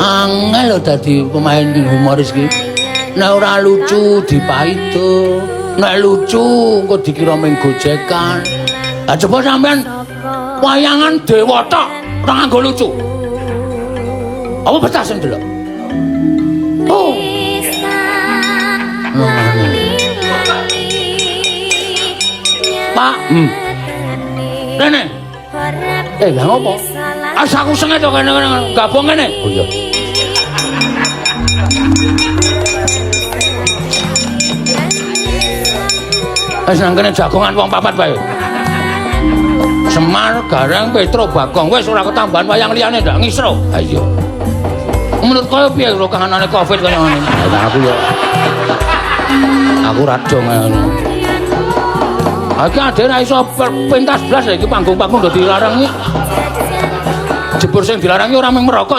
Angel lho dadi pemain humoris ki. Nek ora lucu dipaido, nek lucu engko dikira mung gojekan. Lah coba sampean wayangan dewa tok ora nganggo lucu. Apa betah sing delok? Oh. Pak, Rene. Eh, lah ngopo? As aku senget kok kene gabung kene. Oh iya. Wis nang kene jagongan wong papat wae. Semar, Gareng, Petro, Bagong wis ora ketambahan wayang liyane ndak ngisro. Ha iya. Menurut kowe piye lho kahanane Covid kaya ngene? Lah aku yo aku ra dong ngono. Iki ade ra iso pentas blas iki panggung-panggung do dilarang iki. Jebur sing dilarang iki ora mung merokok.